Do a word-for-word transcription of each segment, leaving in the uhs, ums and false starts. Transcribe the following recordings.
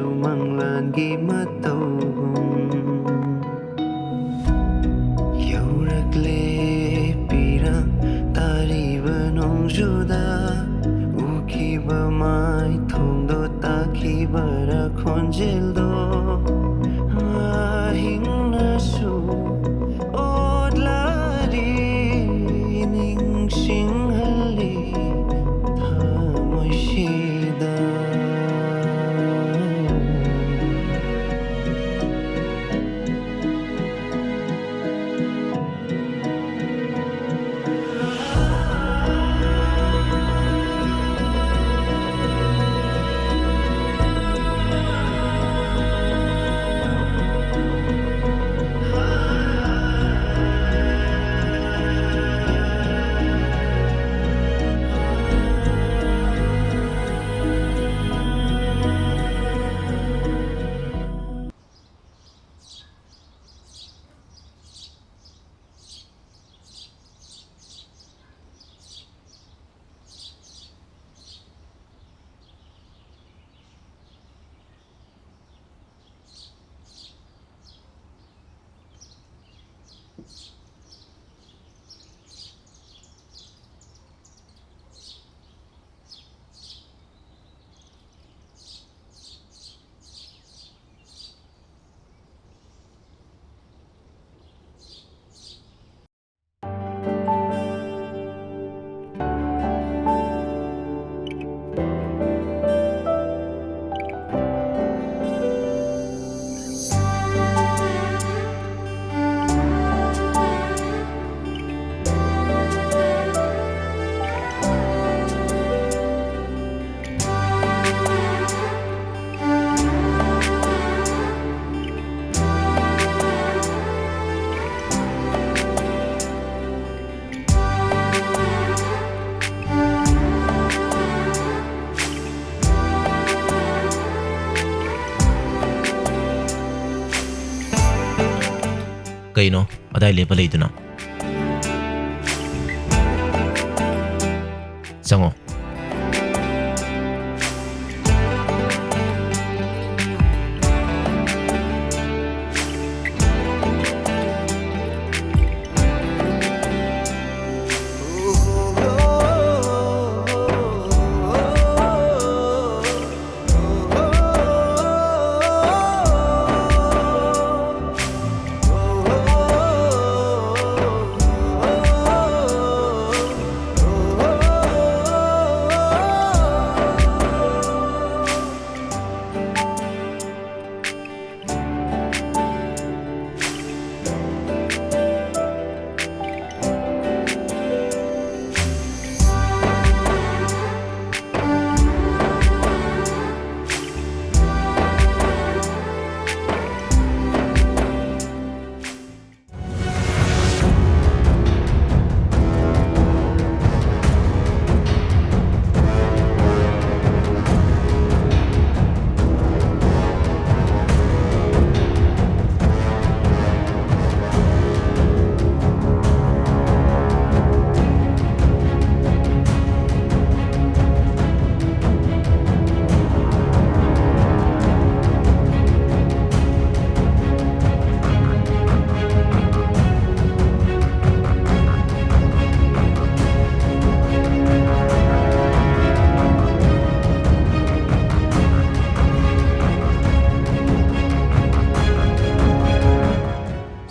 ꯃꯪꯂꯥꯟꯒꯤ ꯃꯇꯧꯒꯨꯝ ꯌꯧꯔꯛꯂꯦ ꯄꯤꯔꯥꯡ ꯇꯥꯔꯤꯕ ꯅꯣꯡꯖꯨꯗ ꯎꯈꯤꯕ ꯃꯥꯏꯊꯣꯡꯗꯣ ꯇꯥꯈꯤꯕꯔ ꯈꯣꯟꯖꯦꯜꯗꯣ ꯑꯍꯤꯡꯅꯁꯨ ꯑꯣꯠꯂꯔꯤ ꯅꯤꯡꯁꯤꯡꯍꯜꯂꯤ ꯊꯃꯣꯏꯁꯤꯗ꯫ ꯀꯩꯅꯣ ꯑꯗꯥꯏ ꯂꯦꯞꯄ ꯂꯩꯗꯨꯅ? ꯆꯪꯉꯣ꯫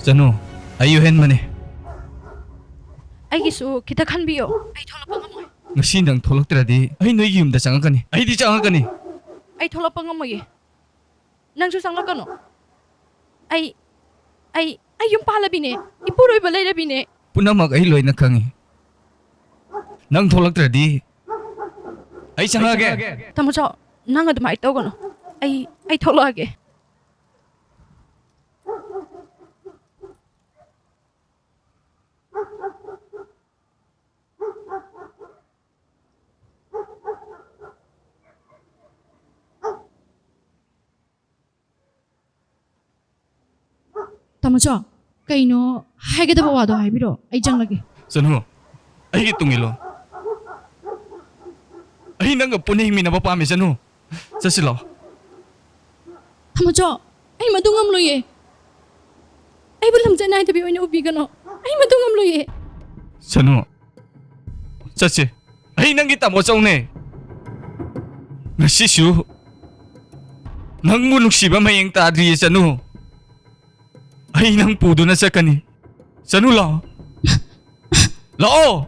ꯆꯅꯨ, ꯑꯩ ꯌꯨꯍꯦꯟꯕꯅꯦ꯫ ꯑꯩꯒꯤꯁꯨ ꯈꯤꯇ ꯈꯟꯕꯤꯌꯣ꯫ ꯑꯩ ꯊꯣꯛꯂꯛꯄ ꯉꯝꯃꯣꯏ꯫ ꯉꯁꯤ ꯅꯪ ꯊꯣꯛꯂꯛꯇ꯭ꯔꯗꯤ ꯑꯩ ꯅꯣꯏꯒꯤ ꯌꯨꯝꯗ ꯆꯪꯉꯛꯀꯅꯤ꯫ ꯑꯩꯗꯤ ꯆꯪꯉꯛꯀꯅꯤ꯫ ꯑꯩ ꯊꯣꯛꯂꯛꯄ ꯉꯝꯃꯣꯏꯌꯦ꯫ ꯅꯪꯁꯨ ꯆꯪꯂꯛꯀꯅꯨ꯫ ꯑꯩ, ꯑꯩ, ꯑꯩ ꯌꯨꯝ ꯄꯥꯜꯂꯕꯤꯅꯦ꯫ ꯏꯄꯨꯔꯣꯏꯕ ꯂꯩꯔꯕꯤꯅꯦ꯫ ꯄꯨꯝꯅꯃꯛ ꯑꯩ ꯂꯣꯏꯅ ꯈꯪꯉꯤ꯫ ꯅꯪ ꯊꯣꯛꯂꯛꯇ꯭ꯔꯗꯤ ꯑꯩ ꯆꯪꯉꯛꯑꯒꯦ꯫ ꯇꯥꯃꯣ ꯆꯥꯎ, ꯅꯪ ꯑꯗꯨꯃꯥꯏꯅ ꯇꯧꯒꯅꯨ꯫ ꯑꯩ, ꯑꯩ ꯊꯣꯛꯂꯛꯑꯒꯦ꯫ ꯇꯥꯃꯣꯆꯧ, ꯀꯩꯅꯣ ꯍꯥꯏꯒꯗꯕ ꯋꯥꯗꯣ ꯍꯥꯏꯕꯤꯔꯛꯑꯣ, ꯑꯩ ꯆꯪꯂꯒꯦ꯫ ꯆꯅꯨ, ꯑꯩꯒꯤ ꯇꯨꯡ ꯏꯜꯂꯣ꯫ ꯑꯩ ꯅꯪꯒ ꯄꯨꯟꯅ ꯍꯤꯡꯃꯤꯟꯅꯕ ꯄꯥꯝꯃꯤ, ꯆꯅꯨ꯫ ꯆꯠꯁꯤ ꯂꯥꯛꯑꯣ꯫ ꯇꯥꯃꯣꯆꯧ, ꯑꯩ ꯃꯗꯨ ꯉꯝꯂꯣꯏꯌꯦ꯫ ꯑꯩꯕꯨ ꯂꯝꯆꯠ ꯅꯥꯏꯗꯕꯤ ꯑꯣꯏꯅ ꯎꯕꯤꯒꯅꯨ꯫ ꯑꯩ ꯃꯗꯨ ꯉꯝꯂꯣꯏꯌꯦ꯫ ꯆꯅꯨ, ꯆꯠꯁꯤ꯫ ꯑꯩ ꯅꯪꯒꯤ ꯇꯥꯃꯣꯆꯧꯅꯦ꯫ ꯉꯁꯤꯁꯨ ꯅꯪꯕꯨ ꯅꯨꯡꯁꯤꯕ ꯃꯌꯦꯡ ꯇꯥꯗ꯭ꯔꯤꯌꯦ, ꯆꯅꯨ꯫ ꯑꯩ ꯅꯪ ꯄꯨꯗꯨꯅ ꯆꯠꯀꯅꯤ꯫ ꯆꯅꯨ, ꯂꯥꯛꯑꯣ꯫ ꯂꯥꯛꯑꯣ꯫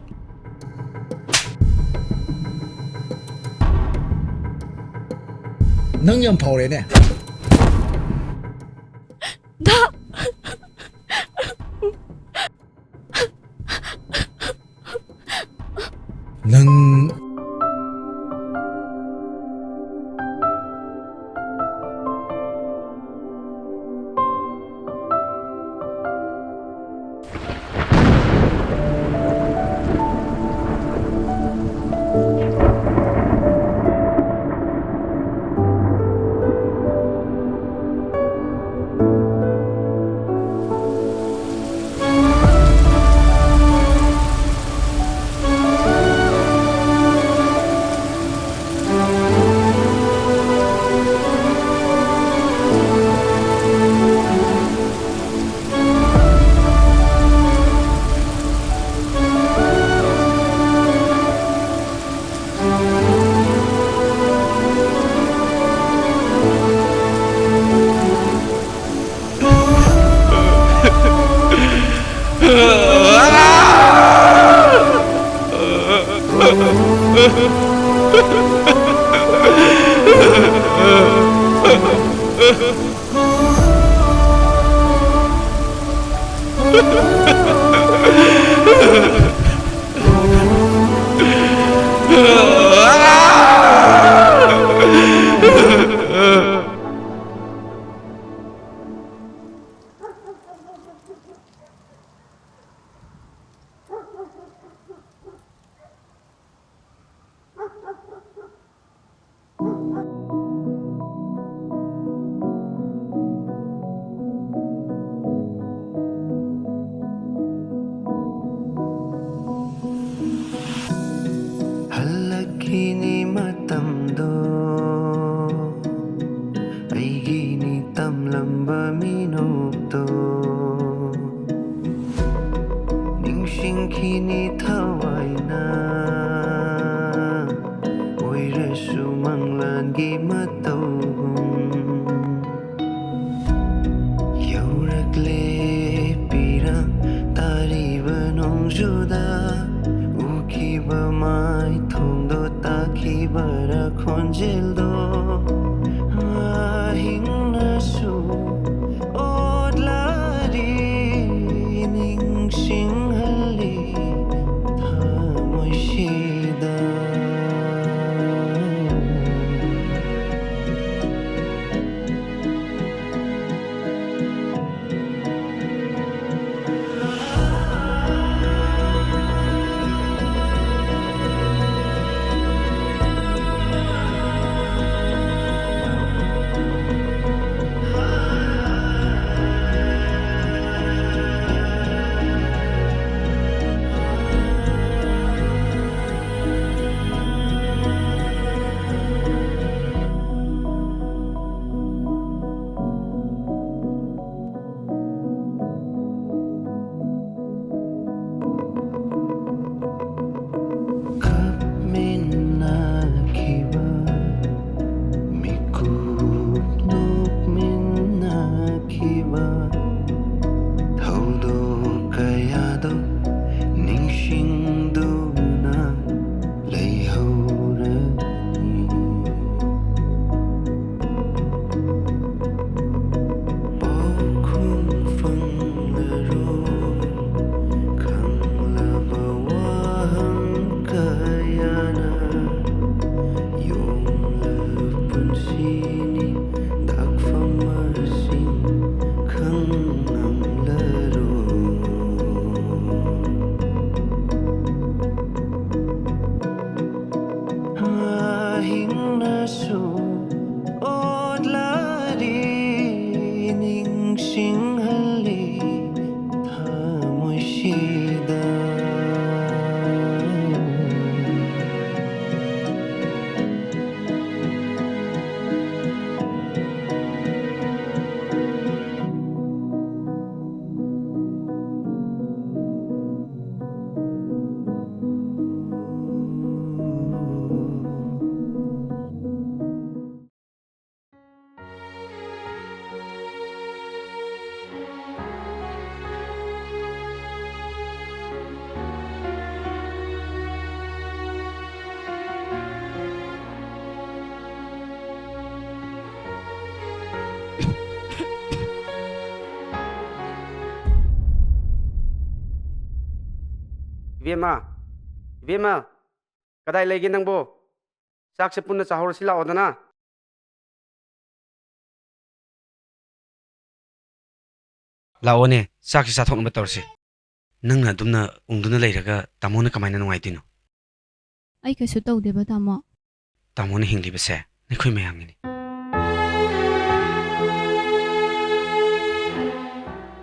ꯅꯪ ꯌꯥꯝ ꯐꯥꯎꯔꯦꯅꯦ꯫ ꯗꯥ! ꯅꯪ ꯏꯕꯦꯝꯃ, ꯏꯕꯦꯝꯃ, ꯀꯗꯥꯏ ꯂꯩꯒꯦ ꯅꯪꯕꯣ? ꯆꯥꯛꯁꯦ ꯄꯨꯟꯅ ꯆꯥꯍꯧꯔꯁꯤ ꯂꯥꯛꯑꯣꯗꯅ꯫ ꯂꯥꯛꯑꯣꯅꯦ, ꯆꯥꯛꯁꯤ ꯆꯥꯊꯣꯛꯅꯕ ꯇꯧꯔꯁꯤ꯫ ꯅꯪꯅ ꯑꯗꯨꯝꯅ ꯎꯪꯗꯨꯅ ꯂꯩꯔꯒ ꯇꯥꯃꯣꯅ ꯀꯃꯥꯏꯅ ꯅꯨꯡꯉꯥꯏꯗꯣꯏꯅꯣ? ꯑꯩ ꯀꯩꯁꯨ ꯇꯧꯗꯦꯕ, ꯇꯥꯃꯣ꯫ ꯇꯥꯃꯣꯅ ꯍꯤꯡꯂꯤꯕꯁꯦ ꯅꯈꯣꯏ ꯃꯌꯥꯝꯒꯤꯅꯤ꯫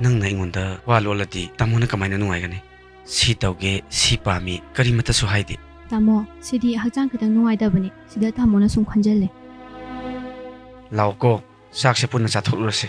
ꯅꯪꯅ ꯑꯩꯉꯣꯟꯗ ꯋꯥ ꯂꯣꯠꯂꯗꯤ ꯇꯥꯃꯣꯅ ꯀꯃꯥꯏꯅ ꯅꯨꯡꯉꯥꯏꯒꯅꯤ? ꯁꯤ ꯇꯧꯒꯦ, ꯁꯤ ꯄꯥꯝꯃꯤ, ꯀꯔꯤꯃꯠꯇꯁꯨ ꯍꯥꯏꯗꯦ꯫ ꯇꯥꯃꯣ, ꯁꯤꯗꯤ ꯍꯛꯆꯥꯡ ꯈꯤꯇꯪ ꯅꯨꯡꯉꯥꯏꯇꯕꯅꯤ꯫ ꯁꯤꯗ ꯇꯥꯃꯣꯅ ꯁꯨꯝ ꯈꯟꯖꯜꯂꯦ꯫ ꯂꯥꯛꯑꯣꯀꯣ, ꯆꯥꯛꯁꯦ ꯄꯨꯟꯅ ꯆꯥꯊꯣꯛꯂꯨꯔꯁꯦ꯫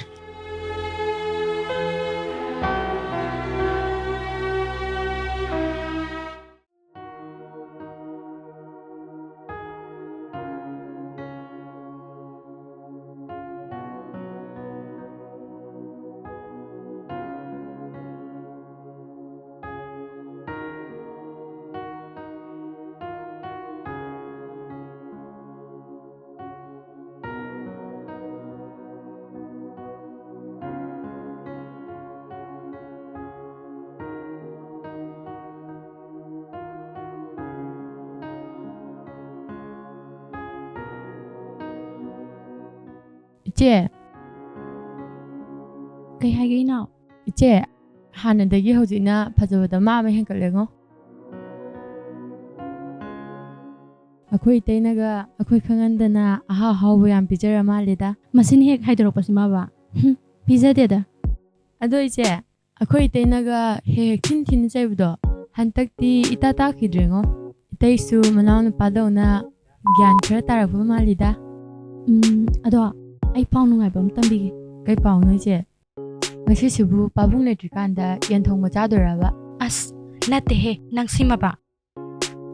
ꯏꯆꯦ꯫ ꯀꯩ ꯍꯥꯏꯒꯦ, ꯏꯅꯥꯎ? ꯏꯆꯦ, ꯍꯥꯟꯅꯗꯒꯤ ꯍꯧꯖꯤꯛꯅ ꯐꯖꯕꯗ ꯃꯥ ꯑꯃ ꯍꯦꯟꯒꯠꯂꯦꯉꯣ꯫ ꯑꯩꯈꯣꯏ ꯏꯇꯩꯅꯒ ꯑꯩꯈꯣꯏ ꯈꯪꯍꯟꯗꯅ ꯑꯍꯥꯎ ꯑꯍꯥꯎꯕ ꯌꯥꯝ ꯄꯤꯖꯔ ꯃꯥꯜꯂꯦꯗ꯫ ꯃꯁꯤꯅ ꯍꯦꯛ ꯍꯥꯏꯗꯣꯔꯛꯄꯁꯤ ꯃꯥꯕ? ꯍꯨꯝ, ꯄꯤꯖꯗꯦꯗ꯫ ꯑꯗꯣ ꯏꯆꯦ, ꯑꯩꯈꯣꯏ ꯏꯇꯩꯅꯒ ꯍꯦꯛ ꯍꯦꯛ ꯊꯤꯟ ꯊꯤꯟ ꯆꯩꯕꯗꯣ ꯍꯟꯗꯛꯇꯤ ꯏꯇꯥ ꯇꯥꯈꯤꯗ꯭ꯔꯦꯉꯣ꯫ ꯏꯇꯩꯁꯨ ꯃꯅꯥꯎ ꯅꯨꯄꯥꯗꯧꯅ ꯒ꯭ꯌꯥꯟ ꯈꯔ ꯇꯥꯔꯛꯄ ꯃꯥꯜꯂꯤꯗ꯫ ꯎꯝ, ꯑꯗꯣ ꯑꯩ ꯄꯥꯎ ꯅꯨꯡꯉꯥꯏꯕ ꯑꯃ ꯇꯝꯕꯤꯒꯦ꯫ ꯀꯩ ꯄꯥꯎꯅꯣ ꯏꯆꯦ? ꯉꯁꯤꯁꯤꯕꯨ ꯄꯥꯕꯨꯡ ꯂꯩꯇ꯭ꯔꯤꯀꯥꯟꯗ ꯌꯦꯟ ꯊꯣꯡꯕ ꯆꯥꯗꯣꯏꯔꯕ? ꯑꯁ, ꯅꯠꯇꯦꯍꯦ, ꯅꯪ ꯁꯤꯃꯕ꯫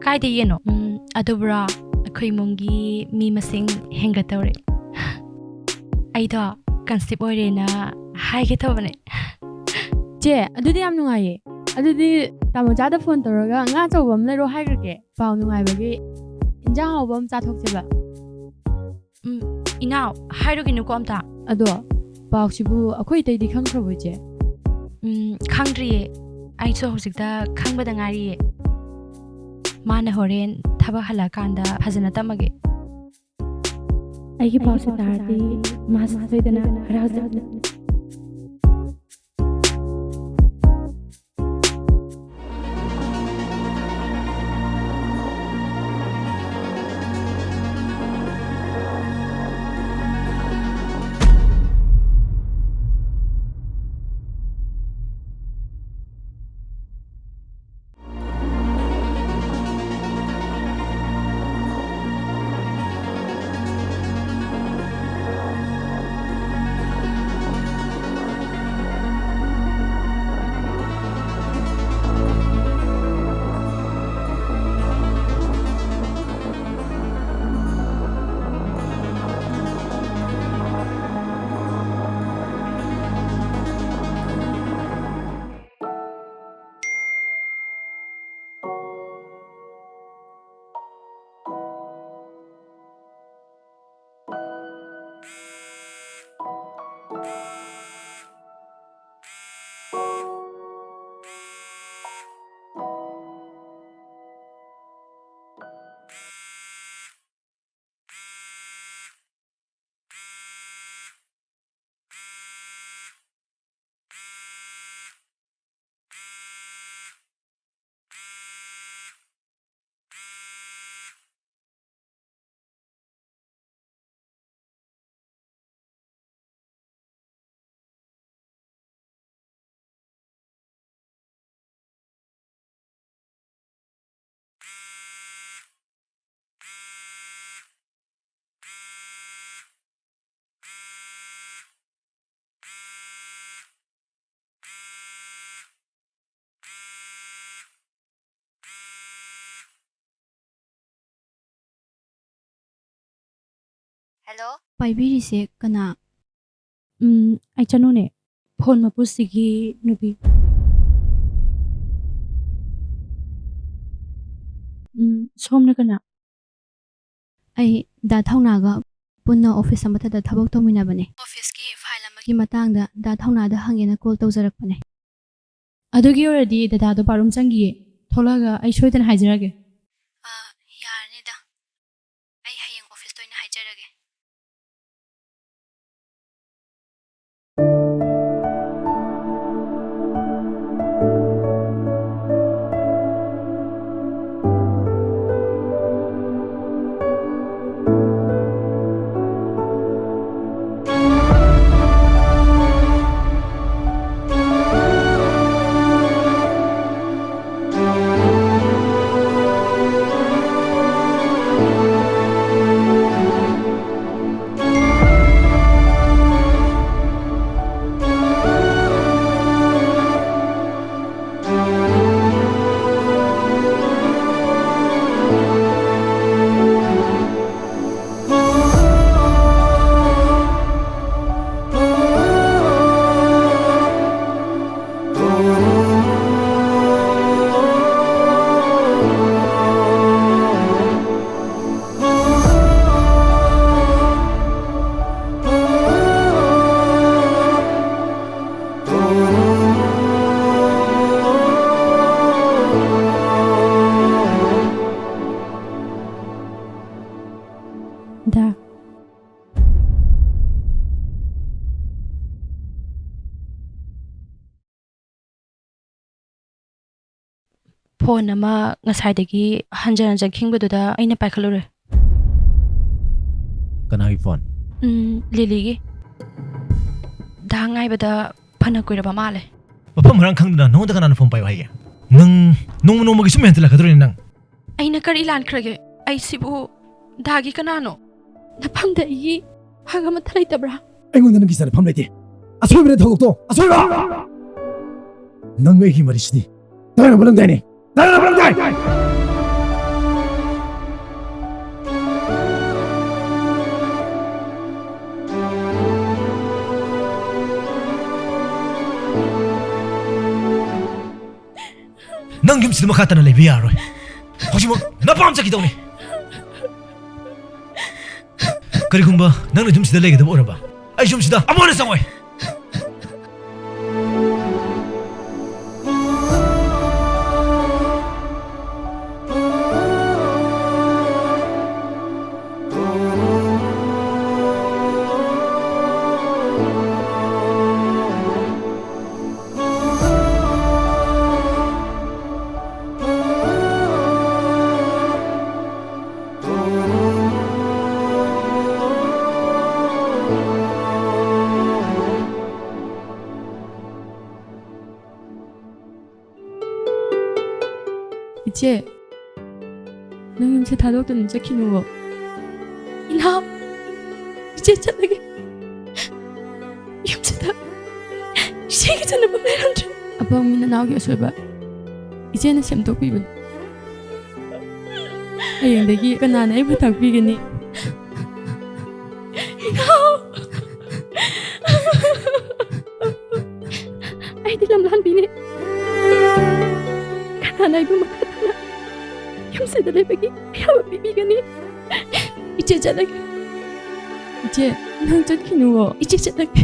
ꯀꯥꯏꯗ ꯌꯦꯟꯅꯣ? ꯎꯝ, ꯑꯗꯨꯕꯨꯔꯣ, ꯑꯩꯈꯣꯏ ꯏꯃꯨꯡꯒꯤ ꯃꯤ ꯃꯁꯤꯡ ꯍꯦꯟꯒꯠꯇꯧꯔꯦ꯫ ꯑꯩꯗꯣ conceive ꯑꯣꯏꯔꯦꯅ ꯍꯥꯏꯒꯦ ꯇꯧꯕꯅꯦ꯫ ꯆꯦ, ꯑꯗꯨꯗꯤ ꯌꯥꯝ ꯅꯨꯡꯉꯥꯏꯌꯦ꯫ ꯑꯗꯨꯗꯤ ꯇꯥꯃꯣꯆꯥꯗ phone ꯇꯧꯔꯒ ꯉꯥ ꯑꯆꯧꯕ ꯑꯃ ꯂꯩꯔꯣ ꯍꯥꯏꯈ꯭ꯔꯒꯦ꯫ ꯄꯥꯎ ꯅꯨꯡꯉꯥꯏꯕꯒꯤ ꯏꯟꯖꯥꯡ ꯍꯥꯎꯕ ꯑꯃ ꯆꯥꯊꯣꯛꯁꯦꯕ꯫ ꯎꯝ, ꯏꯅꯥꯎ, ꯍꯥꯏꯔꯨꯒꯤꯅꯨꯀꯣ ꯑꯝꯇ꯫ ꯑꯗꯣ ꯄꯥꯎꯁꯤꯕꯨ ꯑꯩꯈꯣꯏ ꯏꯇꯩꯗꯤ ꯈꯪꯈ꯭ꯔꯕꯣ, ꯏꯆꯦ? ꯎꯝ, ꯈꯪꯗ꯭ꯔꯤꯌꯦ꯫ ꯑꯩꯁꯨ ꯍꯧꯖꯤꯛꯇ ꯈꯪꯕꯗ ꯉꯥꯏꯔꯤꯌꯦ꯫ ꯃꯥꯅ ꯍꯣꯔꯦꯟ ꯊꯕꯛ ꯍꯜꯂꯛꯑꯀꯥꯟꯗ ꯐꯖꯅ ꯇꯝꯃꯒꯦ꯫ ꯑꯩꯒꯤ ꯄꯥꯎꯁꯦ ꯇꯥꯔꯗꯤ ꯃꯥꯁꯨ ꯁꯣꯏꯗꯅ ꯍꯔꯥꯎꯖꯒꯅꯤ꯫ ꯍꯦꯜꯂꯣ꯫ ꯄꯥꯏꯕꯤꯔꯤꯁꯦ ꯀꯅꯥ? ꯎꯝ, ꯑꯩ ꯆꯅꯨꯅꯦ꯫ ꯐꯣꯟ ꯃꯄꯨꯁꯤꯒꯤ ꯅꯨꯄꯤ꯫ ꯎꯝ, ꯁꯣꯝꯅ ꯀꯅꯥ? ꯑꯩ ꯗꯥ ꯊꯧꯅꯥꯒ ꯄꯨꯟꯅ ꯑꯣꯐꯤꯁ ꯑꯃꯠꯇꯗ ꯊꯕꯛ ꯇꯧꯃꯤꯟꯅꯕꯅꯦ꯫ ꯑꯣꯐꯤꯁꯀꯤ ꯐꯥꯏꯜ ꯑꯃꯒꯤ ꯃꯇꯥꯡꯗ ꯗꯥ ꯊꯧꯅꯥꯗ ꯍꯪꯒꯦꯅ ꯀꯣꯜ ꯇꯧꯖꯔꯛꯄꯅꯦ꯫ ꯑꯗꯨꯒꯤ ꯑꯣꯏꯔꯗꯤ ꯗꯗꯥꯗꯣ ꯕꯥꯠꯔꯨꯝ ꯆꯪꯈꯤꯌꯦ꯫ ꯊꯣꯛꯂꯛꯑꯒ ꯑꯩ ꯁꯣꯏꯗꯅ ꯍꯥꯏꯖꯔꯛꯑꯒꯦ꯫ ꯐꯣꯟ ꯑꯃ ꯉꯁꯥꯏꯗꯒꯤ ꯍꯟꯖꯟ ꯍꯟꯖꯟ ꯈꯤꯡꯕꯗꯨꯗ ꯑꯩꯅ ꯄꯥꯏꯈꯠꯂꯨꯔꯦ꯫ ꯀꯅꯥꯒꯤ ꯐꯣꯟ? ꯎꯝ, ꯂꯤꯂꯤꯒꯤ꯫ ꯗꯥ ꯉꯥꯏꯕꯗ ꯐꯅ ꯀꯨꯏꯔꯕ ꯃꯥꯜꯂꯦ꯫ ꯃꯐꯝ ꯃꯔꯥꯡ ꯈꯪꯗꯅ ꯅꯉꯣꯟꯗ ꯀꯅꯥꯅ ꯐꯣꯟ ꯄꯥꯏꯌꯨ ꯍꯥꯏꯒꯦ? ꯅꯪ ꯅꯣꯡꯃ ꯅꯣꯡꯃꯒꯤ ꯁꯨꯝ ꯍꯦꯟꯖꯜꯂꯛꯀꯗꯧꯔꯤꯅꯦ ꯅꯪ꯫ ꯑꯩꯅ ꯀꯔꯤ ꯂꯥꯟꯈ꯭ꯔꯒꯦ? ꯑꯩꯁꯤꯕꯨ ꯗꯥꯒꯤ ꯀꯅꯥꯅꯣ? ꯅꯐꯝꯗ ꯑꯩꯒꯤ ꯍꯛ ꯑꯃꯠꯇ ꯂꯩꯇꯕ꯭ꯔꯥ? ꯑꯩꯉꯣꯟꯗ ꯅꯪꯒꯤ ꯆꯥꯅꯐꯝ ꯂꯩꯇꯦ꯫ ꯑꯁꯣꯏꯕꯅ ꯊꯧꯗꯣꯛꯇꯣ ꯑꯁꯣꯏꯕ꯫ ꯅꯪ ꯑꯩꯒꯤ ꯃꯔꯤꯁꯤꯗꯤ ꯇꯥꯏꯅꯕ ꯅꯪꯗꯥꯏꯅꯦ꯫ ꯇꯥꯏꯅꯕ ꯅꯪꯗꯥꯏ꯫ ꯅꯪ ꯌꯨꯝꯁꯤꯗ ꯃꯈꯥ ꯇꯥꯅ ꯂꯩꯕ ꯌꯥꯔꯔꯣꯏ꯫ ꯍꯧꯖꯤꯛꯃꯛ ꯅꯄꯥꯝ ꯆꯠꯈꯤꯗꯧꯅꯤ꯫ ꯀꯔꯤꯒꯨꯝꯕ ꯅꯪꯅ ꯌꯨꯝꯁꯤꯗ ꯂꯩꯒꯗꯕ ꯑꯣꯏꯔꯕ, ꯑꯩ ꯌꯨꯝꯁꯤꯗ ꯑꯃꯨꯛ ꯍꯟꯅ ꯆꯪꯉꯣꯏ꯫ ꯏꯆꯦ, ꯅꯪ ꯌꯨꯝꯁꯦ ꯊꯥꯗꯣꯛꯇꯨꯅ ꯆꯠꯈꯤꯅꯨꯀꯣ꯫ ꯏꯅꯥꯎ, ꯏꯆꯦ ꯆꯠꯂꯒꯦ꯫ ꯌꯨꯝꯁꯤꯗ ꯏꯆꯦꯒꯤ ꯆꯠꯅꯐꯝ ꯂꯩꯔꯝꯗ꯭ꯔꯦ꯫ ꯑꯄꯪꯕꯤ ꯅꯅꯥꯎꯒꯤ ꯑꯁꯣꯏꯕ ꯏꯆꯦꯅ ꯁꯦꯝꯗꯣꯛꯄꯤꯕꯅꯤ꯫ ꯍꯌꯦꯡꯗꯒꯤ ꯀꯅꯥꯅ ꯑꯩꯕꯨ ꯇꯥꯛꯄꯤꯒꯅꯤ? ꯏꯅꯥꯎ! ꯑꯩꯗꯤ ꯂꯝꯂꯥꯟꯕꯤꯅꯦ꯫ ꯀꯅꯥꯅ ꯑꯩꯕꯨ ꯃꯈꯥ ꯇꯥꯅ ꯌꯨꯝꯁꯤꯗ ꯂꯩꯕꯒꯤ ꯑꯌꯥꯕ ꯄꯤꯕꯤꯒꯅꯤ? ꯏꯆꯦ ꯆꯠꯂꯒꯦ꯫ ꯏꯆꯦ, ꯅꯪ ꯆꯠꯈꯤꯅꯨꯀꯣ꯫ ꯏꯆꯦ ꯆꯠꯂꯒꯦ꯫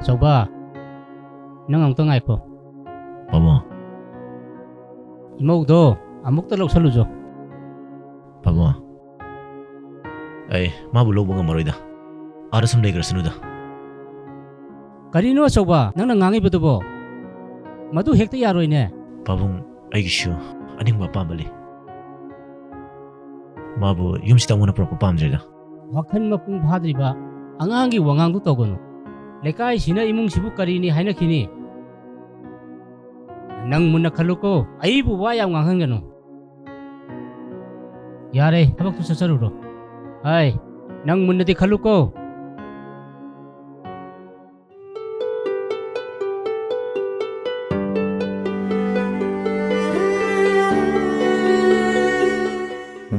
ꯆꯧꯕ, ꯅꯪ ꯑꯃꯨꯛꯇ ꯉꯥꯏꯈꯣ꯫ ꯄꯥꯕꯨꯡ꯫ ꯏꯃꯧꯗꯣ ꯑꯃꯨꯛꯇ ꯂꯧꯁꯜꯂꯨꯆꯣ꯫ ꯄꯥꯕꯨꯡ꯫ ꯑꯩ ꯃꯥꯕꯨ ꯂꯧꯕ ꯉꯝꯃꯔꯣꯏꯗ꯫ ꯑꯥꯗ ꯁꯨꯝ ꯂꯩꯈ꯭ꯔꯁꯅꯨꯗ꯫ ꯀꯔꯤꯅꯣ ꯑꯆꯧꯕ ꯅꯪꯅ ꯉꯥꯡꯉꯤꯕꯗꯨꯕꯣ? ꯃꯗꯨ ꯍꯦꯛꯇ ꯌꯥꯔꯣꯏꯅꯦ꯫ ꯄꯥꯕꯨꯡ, ꯑꯩꯒꯤꯁꯨ ꯑꯅꯤꯡꯕ ꯑꯄꯥꯝꯕ ꯂꯩ꯫ ꯃꯥꯕꯨ ꯌꯨꯝꯁꯤꯗ ꯑꯃꯨꯛ ꯍꯟꯅ ꯄꯨꯔꯛꯄ ꯄꯥꯝꯗ꯭ꯔꯦꯗ꯫ ꯋꯥꯈꯜ ꯃꯄꯨꯡ ꯐꯥꯗ꯭ꯔꯤꯕ ꯑꯉꯥꯡꯒꯤ ꯋꯥꯉꯥꯡꯗꯨ ꯇꯧꯒꯅꯨ꯫ ꯂꯩꯀꯥꯏꯁꯤꯅ ꯏꯃꯨꯡꯁꯤꯕꯨ ꯀꯔꯤꯅꯤ ꯍꯥꯏꯅꯈꯤꯅꯤ? ꯅꯪ ꯃꯨꯟꯅ ꯈꯜꯂꯨꯀꯣ, ꯑꯩꯕꯨ ꯋꯥ ꯌꯥꯝ ꯉꯥꯡꯍꯟꯒꯅꯨ꯫ ꯌꯥꯔꯦ, ꯊꯕꯛꯇꯨ ꯆꯠꯆꯔꯨꯔꯣ꯫ ꯍꯥꯏ, ꯅꯪ ꯃꯨꯟꯅꯗꯤ ꯈꯜꯂꯨꯀꯣ꯫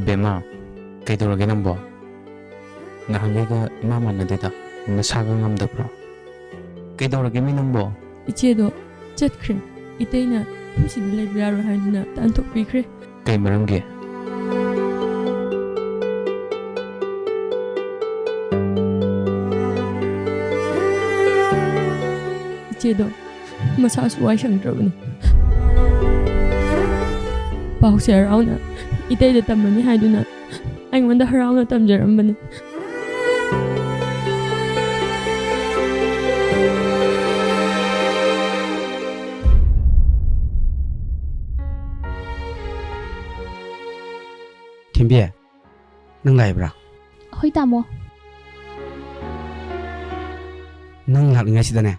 ꯕꯦꯝꯃ, ꯀꯩꯗꯧꯔꯒꯦ ꯅꯪꯕꯣ? ꯅꯍꯥꯟꯈꯩꯒ ꯏꯃꯥꯟ ꯃꯥꯟꯅꯗꯦꯗ, ꯅꯁꯥꯒ ꯉꯝꯗꯕ꯭ꯔꯣ? ꯀꯩꯗꯧꯔꯒꯦ ꯃꯤ ꯅꯪꯕꯣ? ꯏꯆꯦꯗꯣ ꯆꯠꯈ꯭ꯔꯦ꯫ ꯏꯇꯩꯅ ꯌꯨꯝꯁꯤꯗ ꯂꯩꯕ ꯌꯥꯔꯣꯏ ꯍꯥꯏꯗꯨꯅ ꯇꯥꯟꯊꯣꯛꯄꯤꯈ꯭ꯔꯦ꯫ ꯀꯩ ꯃꯔꯝꯒꯤ? ꯏꯆꯦꯗꯣ ꯃꯁꯥꯁꯨ ꯋꯥꯏ ꯁꯪꯗ꯭ꯔꯕꯅꯤ꯫ ꯄꯥꯎꯁꯦ ꯍꯔꯥꯎꯅ ꯏꯇꯩꯗ ꯇꯝꯃꯅꯤ ꯍꯥꯏꯗꯨꯅ ꯑꯩꯉꯣꯟꯗ ꯍꯔꯥꯎꯅ ꯇꯝꯖꯔꯝꯕꯅꯤ꯫ ꯊꯦꯝꯕꯤ, ꯅꯪ ꯂꯥꯛꯏꯕ꯭ꯔꯥ? ꯍꯣꯏ, ꯇꯥꯃꯣ꯫ ꯅꯪ ꯂꯥꯛꯂꯤꯉꯩꯁꯤꯗꯅꯦ,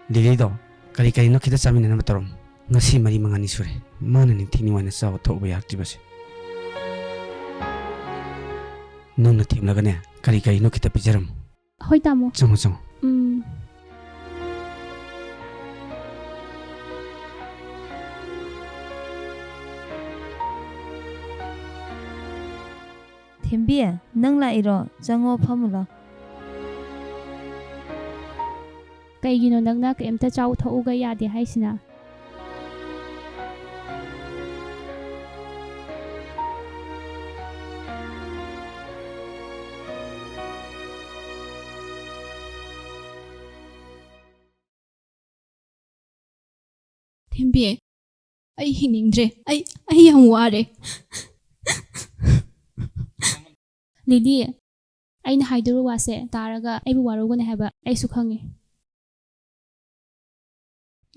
ꯂꯤꯂꯤꯗꯣ ꯀꯔꯤ ꯀꯔꯤꯅꯣ ꯈꯤꯇ ꯆꯥꯃꯤꯟꯅꯅꯕ ꯇꯧꯔꯝꯃꯨ꯫ ꯉꯁꯤ ꯃꯔꯤ ꯃꯉꯥꯅꯤ ꯁꯨꯔꯦ ꯃꯥꯅ ꯅꯤꯡꯊꯤ ꯅꯨꯡꯉꯥꯏꯅ ꯆꯥꯕ ꯊꯛꯎꯕ ꯌꯥꯔꯛꯇ꯭ꯔꯤꯕꯁꯦ꯫ ꯅꯪꯅ ꯊꯦꯝꯂꯒꯅꯦ, ꯀꯔꯤ ꯀꯔꯤꯅꯣ ꯈꯤꯇ ꯄꯤꯖꯔꯝꯃꯨ꯫ ꯍꯣꯏ, ꯇꯥꯃꯣ꯫ ꯆꯪꯉꯣ, ꯆꯪꯉꯣ꯫ ꯎꯝ꯫ ꯊꯦꯝꯕꯤ, ꯅꯪ ꯂꯥꯛꯏꯔꯣ? ꯆꯪꯉꯣ, ꯐꯝꯃꯨ ꯂꯥꯎ꯫ ꯀꯩꯒꯤꯅꯣ ꯅꯪꯅ ꯀꯩꯝꯇ ꯆꯥꯎ ꯊꯛꯎꯒ ꯌꯥꯗꯦ ꯍꯥꯏꯁꯤꯅ? ꯑꯩ ꯍꯤꯡꯅꯤꯡꯗ꯭ꯔꯦ꯫ ꯑꯩ, ꯑꯩ ꯌꯥꯝ ꯋꯥꯔꯦ꯫ ꯂꯤꯂꯤ, ꯑꯩꯅ ꯍꯥꯏꯗꯣꯔꯤꯕ ꯋꯥꯁꯦ ꯇꯥꯔꯒ ꯑꯩꯕꯨ ꯋꯥꯔꯧꯒꯅꯤ ꯍꯥꯏꯕ ꯑꯩꯁꯨ ꯈꯪꯉꯤ꯫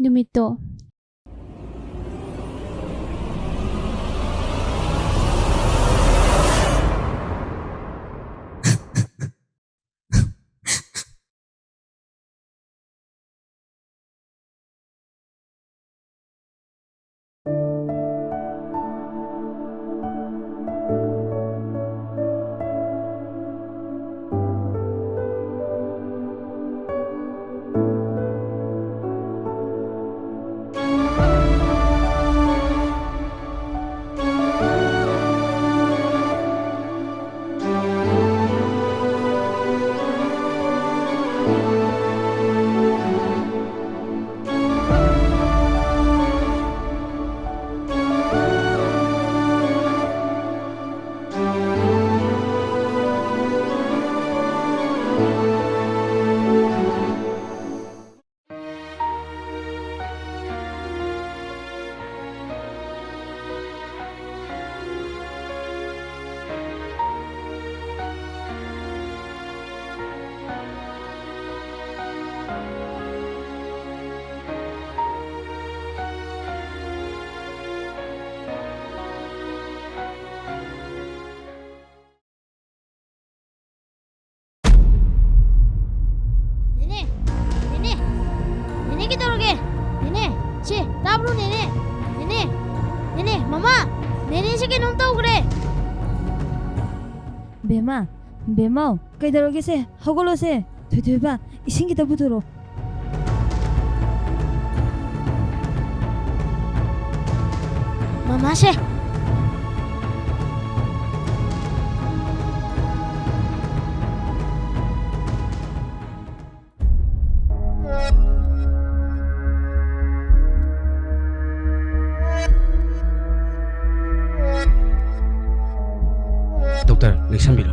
ꯅꯨꯃꯤꯠꯇꯣ꯫ ꯅꯦꯅꯦ, ꯅꯦꯅꯦ, ꯅꯦꯅꯦ ꯀꯩꯗꯧꯔꯒꯦ? ꯅꯦꯅꯦ, ꯁꯦ, ꯇꯥꯕ꯭ꯔꯣ ꯅꯦꯅꯦ? ꯅꯦꯅꯦ, ꯅꯦꯅꯦ, ꯃꯃꯥ, ꯅꯦꯅꯦꯁꯦ ꯀꯩꯅꯣꯝ ꯇꯧꯈ꯭ꯔꯦ꯫ ꯕꯦꯝꯃ, ꯕꯦꯝꯃꯧ, ꯀꯩꯗꯧꯔꯒꯦ ꯁꯦ? ꯍꯧꯒꯠꯂꯣ ꯁꯦ꯫ ꯊꯣꯏꯊꯣꯏꯕ, ꯏꯁꯤꯡ ꯈꯤꯇ ꯄꯨꯊꯣꯔꯛꯑꯣ꯫ ꯃꯃꯥꯁꯦ꯫ ꯗꯣꯛꯇꯔ, ꯂꯦꯡꯁꯟꯕꯤꯔꯣ꯫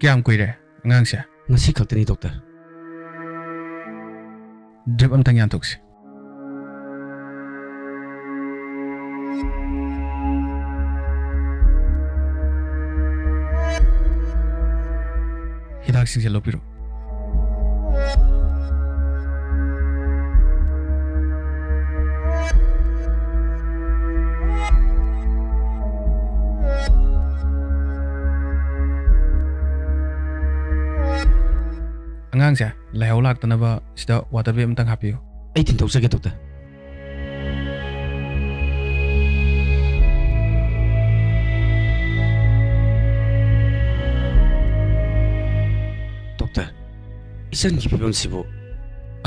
ꯀꯌꯥꯝ ꯀꯨꯏꯔꯦ ꯑꯉꯥꯡꯁꯦ? ꯉꯁꯤ ꯈꯛꯇꯅꯤ, ꯗꯣꯛꯇꯔ꯫ ꯗ꯭ꯔꯤꯞ ꯑꯝꯇꯪ ꯌꯥꯟꯊꯣꯛꯁꯤ꯫ ꯍꯤꯗꯥꯛꯁꯤꯡꯁꯦ ꯂꯧꯕꯤꯔꯣ꯫ ꯑꯉꯥꯡꯁꯦ ꯂꯥꯏꯍꯧ ꯂꯥꯛꯇꯅꯕ ꯁꯤꯗ ꯋꯥꯇꯔ ꯕꯦꯒ ꯑꯝꯇꯪ ꯍꯥꯞꯄꯤꯌꯨ꯫ ꯑꯩ ꯊꯤꯟꯗꯣꯛꯆꯒꯦ, ꯗꯣꯛꯇꯔ꯫ ꯗꯣꯛꯇꯔ, ꯏꯆꯟꯒꯤ ꯐꯤꯕꯝꯁꯤꯕꯨ?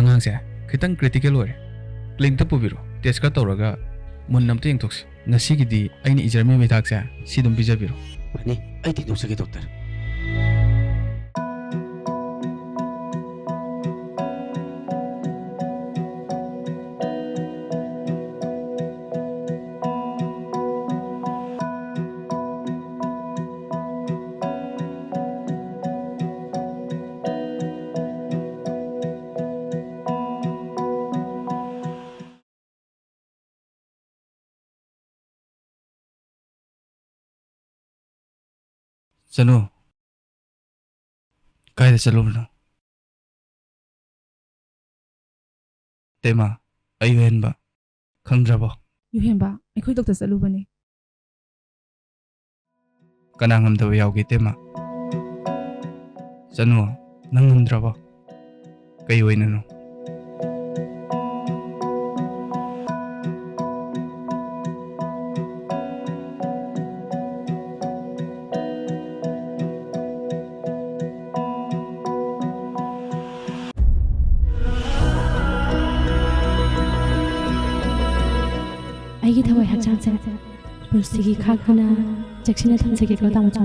ꯑꯉꯥꯡꯁꯦ ꯈꯤꯇꯪ ꯀ꯭ꯔꯤꯇꯤꯀꯦꯜ ꯑꯣꯏꯔꯦ꯫ ꯀ꯭ꯂꯤꯅꯤꯛꯇ ꯄꯨꯕꯤꯔꯣ, ꯇꯦꯁ ꯈꯔ ꯇꯧꯔꯒ ꯃꯨꯟꯅ ꯑꯝꯇ ꯌꯦꯡꯊꯣꯛꯁꯤ꯫ ꯉꯁꯤꯒꯤꯗꯤ ꯑꯩꯅ ꯏꯖꯔꯝꯃꯤꯕ ꯍꯤꯗꯥꯛꯁꯦ ꯁꯤ ꯑꯗꯨꯝ ꯄꯤꯖꯕꯤꯔꯣ꯫ ꯐꯅꯤ, ꯑꯩ ꯊꯤꯟꯗꯣꯛꯆꯒꯦ, ꯗꯣꯛꯇꯔ꯫ ꯆꯅꯨ, ꯀꯥꯏꯗ ꯆꯠꯂꯨꯕꯅꯣ? ꯇꯦꯃꯥ, ꯑꯩ ꯌꯨꯍꯦꯟꯕ ꯈꯪꯗ꯭ꯔꯕꯣ? ꯌꯨꯍꯦꯟꯕ, ꯑꯩꯈꯣꯏ ꯗꯣꯛꯇꯔ ꯆꯠꯂꯨꯕꯅꯦ꯫ ꯀꯅꯥ ꯉꯝꯗꯕ ꯌꯥꯎꯒꯦ, ꯇꯦꯃꯥ? ꯆꯅꯨ, ꯅꯪ ꯉꯝꯗ꯭ꯔꯕꯣ? ꯀꯩ ꯑꯣꯏꯅꯅꯣ? ꯑꯩꯒꯤ ꯊꯋꯥꯏ ꯍꯛꯆꯥꯡꯁꯦ ꯄꯨꯟꯁꯤꯒꯤ ꯈꯥꯛꯇꯅ ꯆꯦꯛꯁꯤꯟꯅ ꯊꯝꯖꯒꯦꯀꯣ, ꯇꯥꯃꯣꯆꯥ꯫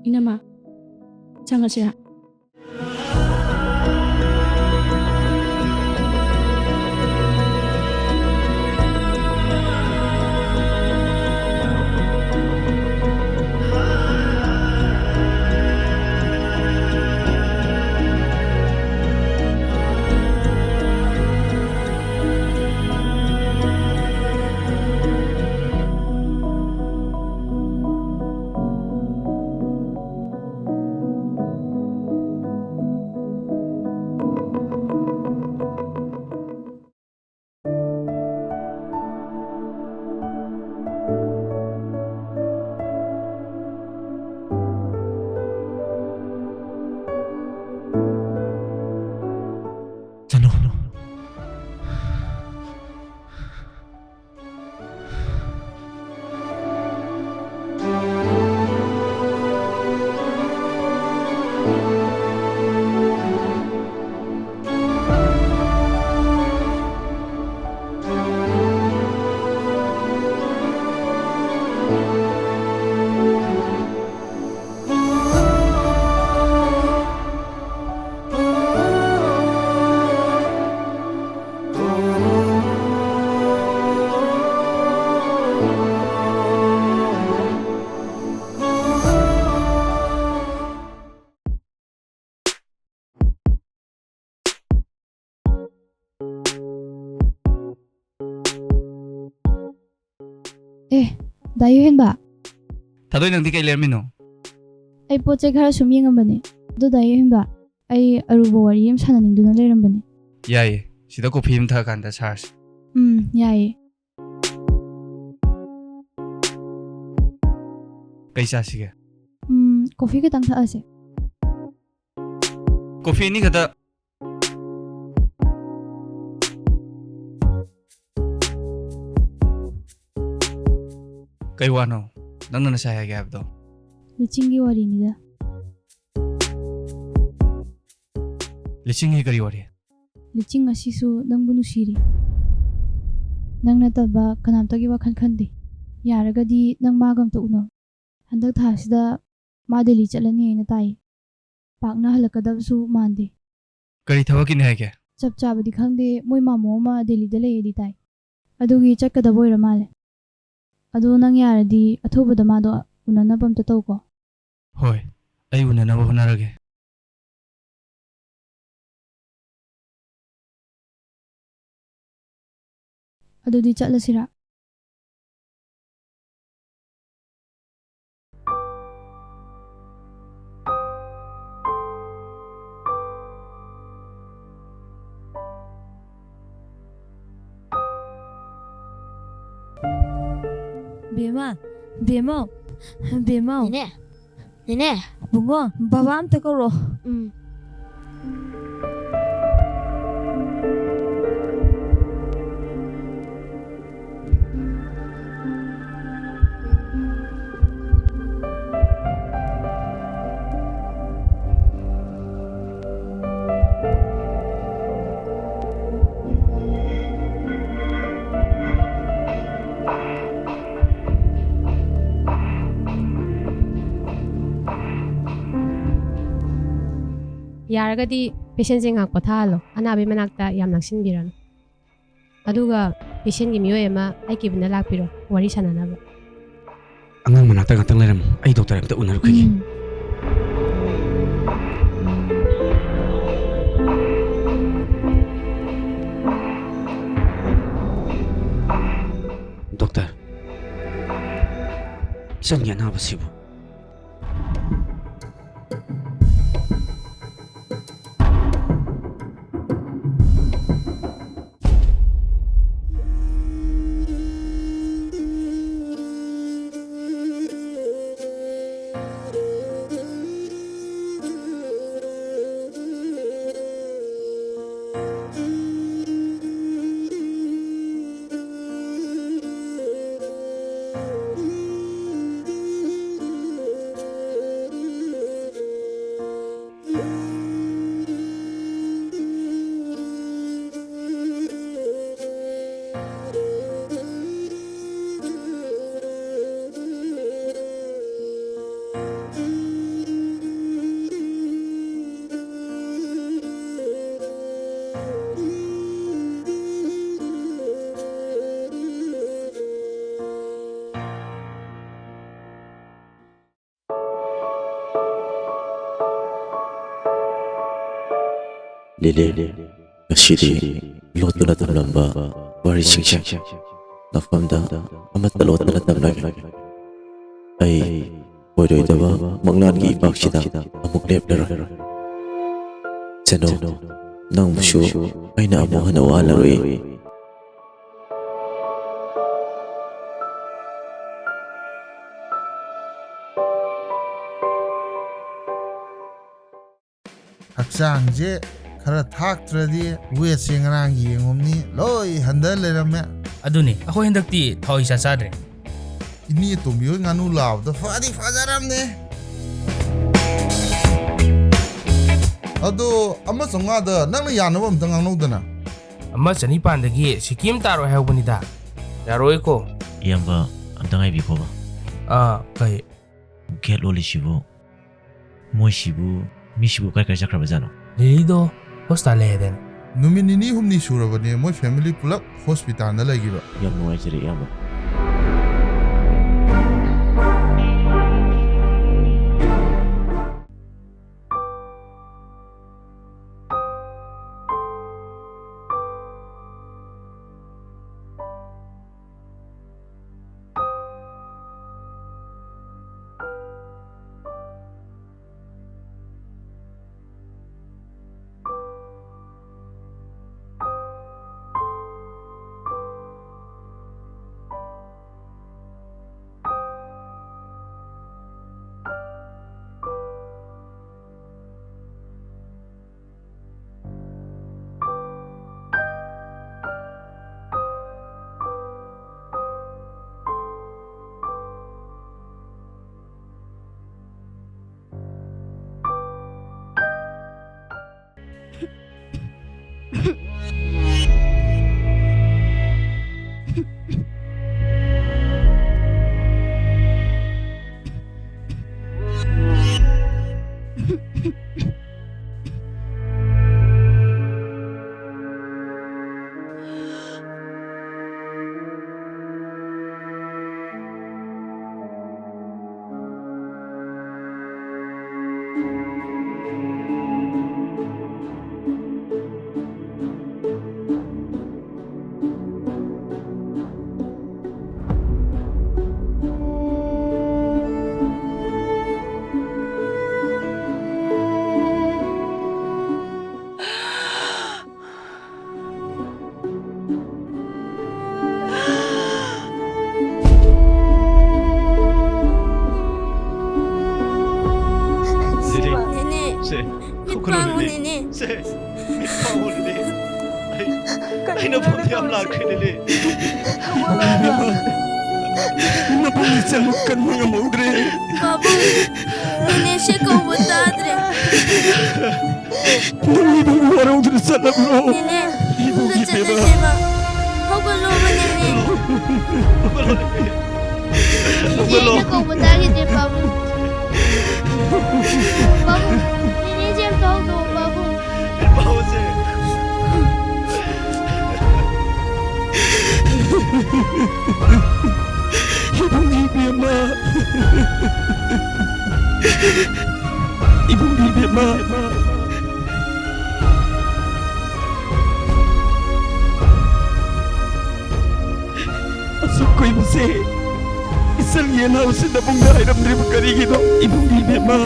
ꯏꯅꯝꯃ, ꯆꯪꯉꯁꯤꯔꯥ? ꯆꯠꯂꯣ꯫ ꯑꯦ, ꯗꯥ ꯌꯨꯍꯦꯟꯕ꯫ ꯊꯥꯗꯣꯏ, ꯅꯪꯗꯤ ꯀꯩ ꯂꯩꯔꯝꯃꯤꯅꯣ? ꯑꯩ ꯄꯣꯠ ꯆꯩ ꯈꯔ ꯁꯨꯝ ꯌꯦꯡꯉꯝꯕꯅꯦ꯫ ꯑꯗꯨ ꯗꯥ ꯌꯨꯍꯦꯟꯕ, ꯑꯩ ꯑꯔꯨꯕ ꯋꯥꯔꯤ ꯑꯃ ꯁꯥꯟꯅꯅꯤꯡꯗꯨꯅ ꯂꯩꯔꯝꯕꯅꯦ꯫ ꯌꯥꯏꯌꯦ, ꯁꯤꯗ ꯀꯣꯐꯤ ꯑꯃ ꯊꯛꯑꯀꯥꯟꯗ ꯁꯥꯔꯁꯤ꯫ ꯎꯝ, ꯌꯥꯏꯌꯦ꯫ ꯀꯩ ꯆꯥꯁꯤꯒꯦ? ꯎꯝ, ꯀꯣꯐꯤ ꯈꯤꯇꯪ ꯊꯛꯑꯁꯦ꯫ ꯀꯣꯐꯤ ꯑꯅꯤ ꯈꯛꯇ꯫ ꯀꯩ ꯋꯥꯅꯣ ꯅꯪꯅ ꯉꯁꯥꯏ ꯍꯥꯏꯒꯦ ꯍꯥꯏꯕꯗꯣ? ꯂꯤꯆꯤꯡꯒꯤ ꯋꯥꯔꯤꯅꯤꯗ꯫ ꯂꯤꯆꯤꯡꯒꯤ ꯀꯔꯤ ꯋꯥꯔꯤ? ꯂꯤꯆꯤꯡ ꯑꯁꯤꯁꯨ ꯅꯪꯕꯨ ꯅꯨꯡꯁꯤꯔꯤ꯫ ꯅꯪ ꯅꯠꯇꯕ ꯀꯅꯥꯝꯇꯒꯤ ꯋꯥꯈꯜ ꯈꯟꯗꯦ꯫ ꯌꯥꯔꯒꯗꯤ ꯅꯪ ꯃꯥꯒ ꯑꯝꯇ ꯎꯅꯧ꯫ ꯍꯟꯗꯛ ꯊꯥꯁꯤꯗ ꯃꯥ ꯗꯦꯜꯂꯤ ꯆꯠꯂꯅꯤ ꯍꯥꯏꯅ ꯇꯥꯏ꯫ ꯄꯥꯛꯅ ꯍꯜꯂꯛꯀꯗꯕꯁꯨ ꯃꯥꯟꯗꯦ꯫ ꯀꯔꯤ ꯊꯕꯛꯀꯤꯅꯤ ꯍꯥꯏꯒꯦ? ꯆꯞ ꯆꯥꯕꯗꯤ ꯈꯪꯗꯦ, ꯃꯣꯏ ꯃꯥꯃꯣ ꯑꯃ ꯗꯦꯜꯂꯤꯗ ꯂꯩꯌꯦꯗꯤ ꯇꯥꯏ꯫ ꯑꯗꯨꯒꯤ ꯆꯠꯀꯗꯕ ꯑꯣꯏꯔ ꯃꯥꯜꯂꯦ꯫ ꯑꯗꯣ ꯅꯪ ꯌꯥꯔꯗꯤ ꯑꯊꯨꯕꯗ ꯃꯥꯗꯣ ꯎꯅꯅꯕ ꯑꯝꯇ ꯇꯧꯀꯣ꯫ ꯍꯣꯏ, ꯑꯩ ꯎꯅꯅꯕ ꯍꯣꯠꯅꯔꯒꯦ꯫ ꯑꯗꯨꯗꯤ ꯆꯠꯂꯁꯤꯔꯥ? ꯕꯦꯝꯃ, ꯕꯦꯝꯃꯧ, ꯕꯦꯝꯃꯧ꯫ ꯅꯦꯅꯦ, ꯅꯦꯅꯦ꯫ ꯕꯨꯡꯉꯣ, ꯕꯕꯥ ꯑꯝꯇ ꯀꯧꯔꯣ꯫ ꯎꯝ꯫ ꯌꯥꯔꯒꯗꯤ patientꯁꯦ ꯉꯥꯏꯍꯥꯛ ꯄꯣꯊꯥꯍꯜꯂꯣ꯫ ꯑꯅꯥꯕꯒꯤ ꯃꯅꯥꯛꯇ ꯌꯥꯝ ꯅꯛꯁꯤꯟꯕꯤꯔꯅꯨ꯫ ꯑꯗꯨꯒ patientꯀꯤ ꯃꯤꯑꯣꯏ ꯑꯃ ꯑꯩ cabinꯗ ꯂꯥꯛꯄꯤꯔꯣ, ꯋꯥꯔꯤ ꯁꯥꯟꯅꯅꯕ꯫ ꯑꯉꯥꯡ ꯃꯅꯥꯛꯇ ꯉꯥꯛꯇꯪ ꯂꯩꯔꯝꯃꯨ, ꯑꯩ doctor ꯑꯝꯇ ꯎꯅꯔꯨꯈꯤꯒꯦ꯫ ꯎꯝ꯫ Doctor, ꯏꯆꯟꯒꯤ ꯑꯅꯥꯕꯁꯤꯕꯨ? ꯂꯤꯂꯤ, ꯉꯁꯤꯗꯤ ꯂꯣꯠꯇꯨꯅ ꯊꯝꯂꯝꯕ ꯋꯥꯔꯤꯁꯤꯡꯁꯦ ꯃꯐꯝꯗ ꯑꯃꯠꯇ ꯂꯣꯠꯇꯅ ꯇꯝꯂꯒꯦ꯫ ꯑꯩ ꯑꯣꯏꯔꯣꯏꯗꯕ ꯃꯪꯂꯥꯟꯒꯤ ꯏꯄꯥꯛꯁꯤꯗ ꯑꯃꯨꯛ ꯂꯦꯞꯂꯔꯣꯏ꯫ ꯆꯅꯨ, ꯅꯪꯕꯨꯁꯨ ꯑꯩꯅ ꯑꯃꯨꯛ ꯍꯟꯅ ꯋꯥꯍꯜꯂꯔꯣꯏ꯫ ꯍꯛꯆꯥꯡꯁꯦ ꯈꯔ ꯊꯥꯛꯇ꯭ꯔꯗꯤ ꯋꯦꯠꯁꯦ ꯉꯔꯥꯡ ꯌꯦꯡꯉꯨꯕꯅꯤ, ꯂꯣꯏ ꯍꯟꯊ ꯂꯩꯔꯝꯃꯦ꯫ ꯑꯗꯨꯅꯤ, ꯑꯩꯈꯣꯏ ꯍꯟꯗꯛꯇꯤ ꯊꯥꯎ ꯏꯆꯥ ꯆꯥꯗ꯭ꯔꯦ꯫ ꯏꯅꯦ ꯇꯣꯝꯕꯤ ꯍꯣꯏ ꯉꯥꯅꯨ ꯂꯥꯕꯗꯣ ꯐꯗꯤ ꯐꯖꯔꯝꯅꯦ꯫ ꯑꯗꯣ, ꯑꯃ ꯆꯥꯝꯃꯉꯥꯗ ꯅꯪꯅ ꯌꯥꯅꯕ ꯑꯝꯇ ꯉꯥꯡꯅꯧꯗꯅ꯫ ꯑꯃ ꯆꯅꯤꯄꯥꯟꯗꯒꯤ ꯁꯤꯀꯤ ꯑꯃ ꯇꯥꯔꯣꯏ ꯍꯥꯏꯍꯧꯕꯅꯤꯗ꯫ ꯌꯥꯔꯣꯏꯀꯣ꯫ ꯏꯌꯥꯝꯕ, ꯑꯝꯇ ꯉꯥꯏꯕꯤꯈꯣꯕ꯫ ꯑꯥ, ꯀꯩ? ꯒꯦꯠ ꯂꯣꯜꯂꯤꯁꯤꯕꯨ, ꯃꯣꯏꯁꯤꯕꯨ, ꯃꯤꯁꯤꯕꯨ ꯀꯥꯏ ꯀꯥꯏ ꯆꯠꯈ꯭ꯔꯕꯖꯥꯠꯅꯣ? ꯂꯤꯂꯤꯗꯣ ꯍꯣꯁꯇꯥꯜ ꯂꯩ ꯍꯥꯏꯗꯥꯏꯅꯦ? ꯅꯨꯃꯤꯠ ꯅꯤꯅꯤ ꯍꯨꯝꯅꯤ ꯁꯨꯔꯕꯅꯦ ꯃꯣꯏ ꯐꯦꯃꯤꯂꯤ ꯄꯨꯂꯞ ꯍꯣꯁꯄꯤꯇꯥꯜꯗ ꯂꯩꯈꯤꯕ꯫ ꯌꯥꯝ ꯅꯨꯡꯉꯥꯏꯖꯔꯦ, ꯏꯌꯥꯝꯕ꯫ ꯁꯦ, ꯃꯤꯠ ꯍꯧꯒꯠꯂꯣ, ꯄꯥꯡꯉꯣ, ꯂꯤꯂꯤ꯫ ꯅꯦꯅꯦ꯫ ꯁꯦ, ꯃꯤꯠ ꯄꯥꯡꯉꯣ, ꯂꯤꯂꯤ꯫ ꯑꯩ, ꯑꯩ ꯅꯐꯝꯗ ꯌꯥꯝ ꯂꯥꯛꯈ꯭ꯔꯦ, ꯂꯤꯂꯤ꯫ ꯅꯐꯝꯗ ꯆꯪꯕ ꯀꯟꯕ ꯉꯝꯍꯧꯗ꯭ꯔꯦ꯫ ꯄꯥꯕꯨꯡ, ꯅꯦꯅꯦꯁꯦ ꯀꯧꯕ ꯇꯥꯗ꯭ꯔꯦ꯫ ꯅꯪ ꯏꯕꯨꯡ ꯋꯥꯔꯧꯗꯨꯅ ꯆꯠꯂꯕ꯭ꯔꯣ? ꯅꯦꯅꯦ, ꯏꯕꯨꯡꯒ ꯏꯕꯦꯝꯃ꯫ ꯆꯠꯅꯁꯦꯕ꯫ ꯍꯧꯒꯠꯂꯣꯕ, ꯅꯦꯅꯦ꯫ ꯍꯧꯒꯠꯂꯣ, ꯂꯤꯂꯤ꯫ ꯏꯆꯦ, ꯍꯧꯒꯠꯂꯣ꯫ ꯑꯩꯅ ꯀꯧꯕ ꯇꯥꯈꯤꯗ꯭ꯔꯦ, ꯄꯥꯕꯨꯡ꯫ ꯄꯥꯕꯨꯡ, ꯅꯦꯅꯦꯁꯦ ꯑꯝꯇ ꯍꯧꯗꯣꯛꯑꯣ, ꯄꯥꯕꯨꯡ꯫ ꯄꯥꯕꯨꯡꯁꯦ꯫ ꯏꯕꯨꯡ ꯏꯕꯦꯝꯃ꯫ ꯏꯕꯨꯡ ꯏꯕꯦꯝꯃ꯫ ꯑꯁꯨꯛ ꯀꯨꯏꯕꯁꯦ ꯏꯆꯜꯒꯤ ꯑꯅꯥꯕꯁꯤ ꯅꯕꯨꯡꯗ ꯍꯥꯏꯔꯝꯗ꯭ꯔꯤꯕ ꯀꯔꯤꯒꯤꯅꯣ? ꯏꯕꯨꯡ ꯏꯕꯦꯝꯃ꯫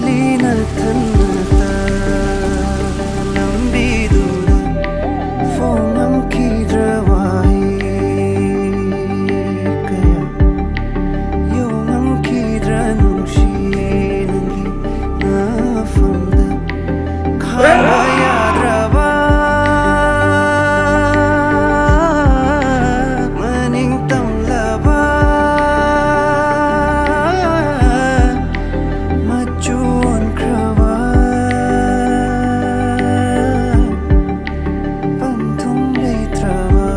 ꯂꯤꯅ ꯊꯟꯅꯇ ꯂꯝꯕꯤꯗꯨꯗ ꯐꯣꯡꯉꯝꯈꯤꯗ꯭ꯔ ꯋꯥꯍꯩ ꯀꯌꯥ, ꯌꯣꯡꯉꯝꯈꯤꯗ꯭ꯔ ꯅꯨꯡꯁꯤ ꯅꯪꯒꯤ ꯃꯐꯝꯗ ꯈꯥꯡꯕ ꯌꯥꯗ꯭ꯔꯕ ꯃꯅꯤꯡ ꯇꯝꯂꯕ ꯃꯆꯨ ꯑꯣꯟꯈ꯭ꯔꯕ ꯄꯟꯊꯨꯡ ꯂꯩꯇ꯭ꯔꯕ꯫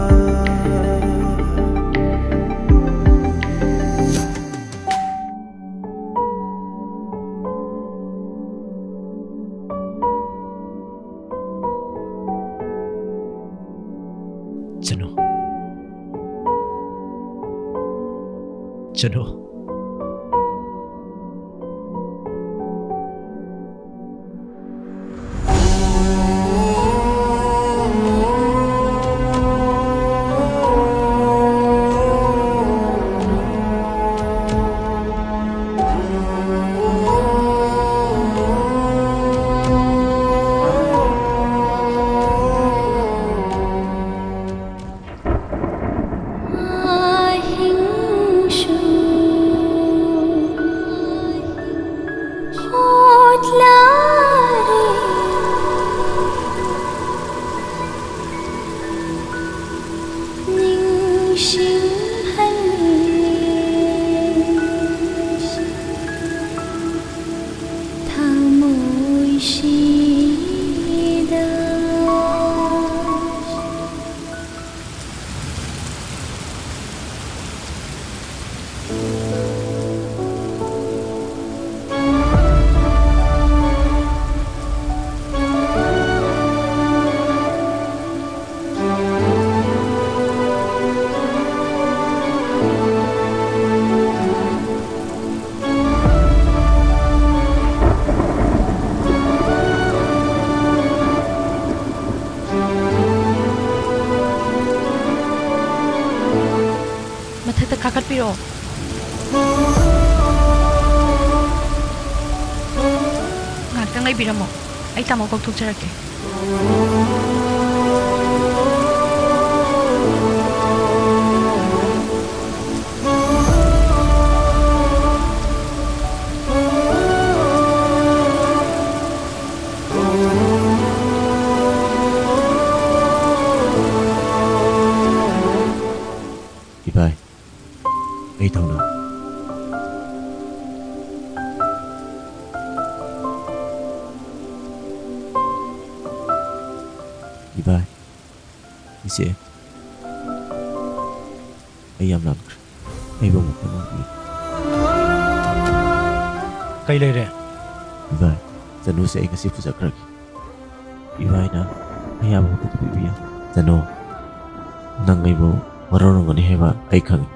ꯆꯅꯨ꯫ ꯆꯅꯨ꯫ ꯑꯍꯤꯡꯁꯨ ꯍꯣꯠꯂꯔꯦ ꯅꯤꯡꯁꯤꯡꯍꯜꯂꯦ ꯊꯃꯣꯏꯁꯤꯗ꯫ ꯍꯥꯏꯕꯤꯔꯝꯃꯣ, ꯑꯩ ꯇꯥꯃꯣ ꯀꯧꯊꯣꯛꯆꯔꯛꯀꯦ꯫ ꯏꯕꯥꯏ, ꯑꯩ ꯊꯧꯅꯥ꯫ ꯏꯕꯥꯏ, ꯏꯆꯦ, ꯑꯩ ꯌꯥꯝ ꯂꯥꯟꯈ꯭ꯔꯦ꯫ ꯑꯩꯕꯨ ꯑꯃꯨꯛꯇ ꯉꯥꯛꯄꯤꯌꯨ꯫ ꯀꯩ ꯂꯩꯔꯦ? ꯏꯕꯥꯏ, ꯆꯅꯨꯁꯦ ꯑꯩ ꯉꯁꯤ ꯄꯨꯖꯈ꯭ꯔꯒꯦ꯫ ꯏꯕꯥꯏꯅ ꯑꯌꯥꯕ ꯑꯃꯠꯇ ꯄꯤꯕꯤꯌꯨ꯫ ꯆꯅꯨ, ꯅꯪ ꯑꯩꯕꯨ ꯋꯥꯔꯧꯔꯝꯒꯅꯤ ꯍꯥꯏꯕ ꯑꯩ ꯈꯪꯏ꯫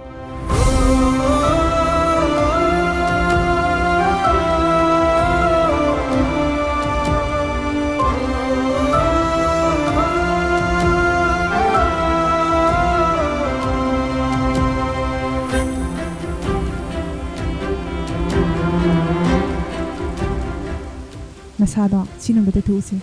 ꯅꯁꯥꯗꯣ ꯁꯤꯅꯕ ꯇꯩꯊꯣꯛꯎꯁꯦ꯫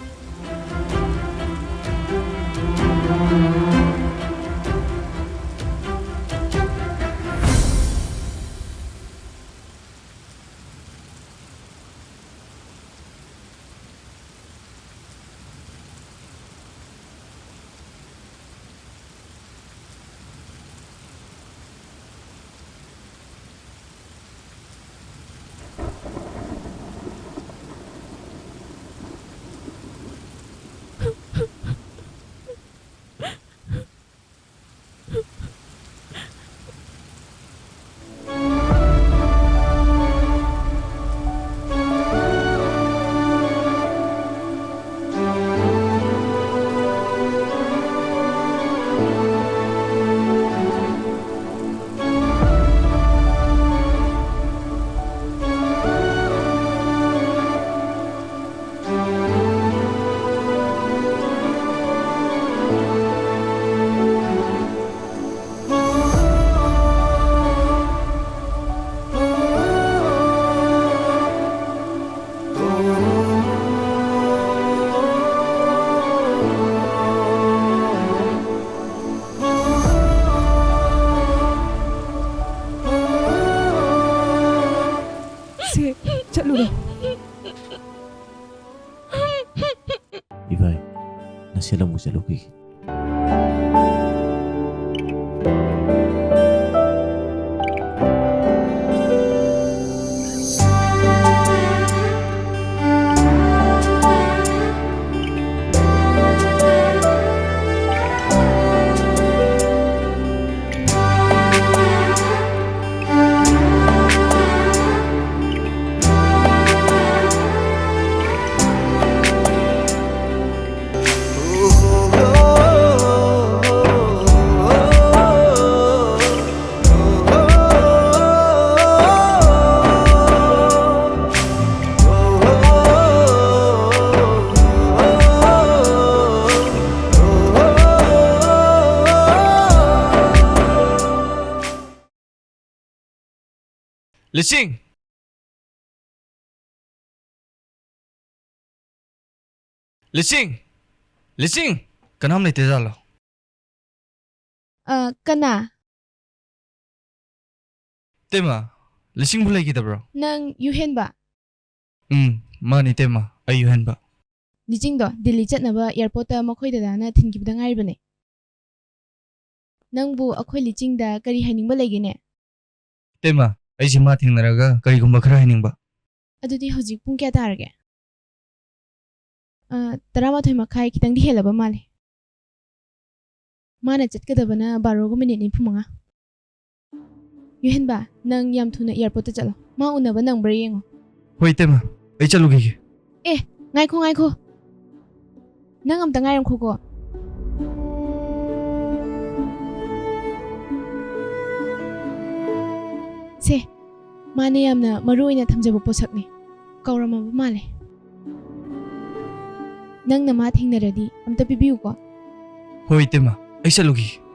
ꯁꯦꯠꯂꯝꯃꯨ ꯆꯠꯂꯨꯈꯤꯒꯦ꯫ ꯂꯤꯁꯤꯡ! ꯂꯤꯁꯤꯡ! ꯂꯤꯁꯤꯡ! ꯀꯅꯥꯝ ꯂꯩꯇꯦ ꯖꯥꯠꯂꯣ? ꯑ, ꯀꯅꯥ? ꯇꯦꯃ, ꯂꯤꯁꯤꯡꯕꯨ ꯂꯩꯈꯤꯗꯕ꯭ꯔꯣ? ꯅꯪ ꯌꯨꯍꯦꯟꯕ? ꯎꯝ, ꯃꯥꯅꯤ ꯇꯦꯃ, ꯑꯩ ꯌꯨꯍꯦꯟꯕ꯫ ꯂꯤꯆꯤꯡꯗꯣ ꯗꯤꯜꯂꯤ ꯆꯠꯅꯕ ꯑꯦꯌꯥꯔꯄꯣꯔꯠꯇ ꯃꯈꯣꯏ ꯗꯗꯥꯅ ꯊꯤꯟꯈꯤꯕꯗ ꯉꯥꯏꯔꯤꯕꯅꯦ꯫ ꯅꯪꯕꯨ ꯑꯩꯈꯣꯏ ꯂꯤꯆꯤꯡꯗ ꯀꯔꯤ ꯍꯥꯏꯅꯤꯡꯕ ꯂꯩꯒꯦꯅꯦ? ꯇꯦꯃ, ꯑꯩꯁꯦ ꯃꯥ ꯊꯦꯡꯅꯔꯒ ꯀꯔꯤꯒꯨꯝꯕ ꯈꯔ ꯍꯥꯏꯅꯤꯡꯕ꯫ ꯑꯗꯨꯗꯤ ꯍꯧꯖꯤꯛ ꯄꯨꯡ ꯀꯌꯥ ꯇꯥꯔꯒꯦ? ꯑ, ꯇꯔꯥꯃꯥꯊꯣꯏ ꯃꯈꯥꯏ ꯈꯤꯇꯪꯗꯤ ꯍꯦꯜꯂꯕ ꯃꯥꯜꯂꯦ꯫ ꯃꯥꯅ ꯆꯠꯀꯗꯕꯅ ꯕꯥꯔꯣꯒ ꯃꯤꯅꯤꯠ ꯅꯤꯐꯨ ꯃꯉꯥ꯫ ꯌꯨꯍꯦꯟꯕ, ꯅꯪ ꯌꯥꯝ ꯊꯨꯅ ꯑꯦꯌꯥꯔꯄꯣꯔꯠꯇ ꯆꯠꯂꯣ꯫ ꯃꯥ ꯎꯅꯕ ꯅꯪꯕ꯭ꯔꯥ ꯌꯦꯡꯉꯣ꯫ ꯍꯣꯏ, ꯏꯇꯩꯃ꯫ ꯑꯩ ꯆꯠꯂꯨꯈꯤꯒꯦ꯫ ꯑꯦ, ꯉꯥꯏꯈꯣ, ꯉꯥꯏꯈꯣ꯫ ꯅꯪ ꯑꯝꯇ ꯉꯥꯏꯔꯝꯈꯣꯀꯣ꯫ ꯁꯦ, ꯃꯥꯅ ꯌꯥꯝꯅ ꯃꯔꯨ ꯑꯣꯏꯅ ꯊꯝꯖꯕ ꯄꯣꯠꯁꯛꯅꯤ꯫ ꯀꯥꯎꯔꯝꯃꯕ ꯃꯥꯜꯂꯦ꯫ ꯅꯪꯅ ꯃꯥ ꯊꯦꯡꯅꯔꯗꯤ ꯑꯝꯇ ꯄꯤꯕꯤꯌꯨꯀꯣ꯫ ꯍꯣꯏ, ꯏꯇꯩꯃ꯫ ꯑꯩ ꯆꯠꯂꯨꯈꯤꯒꯦ꯫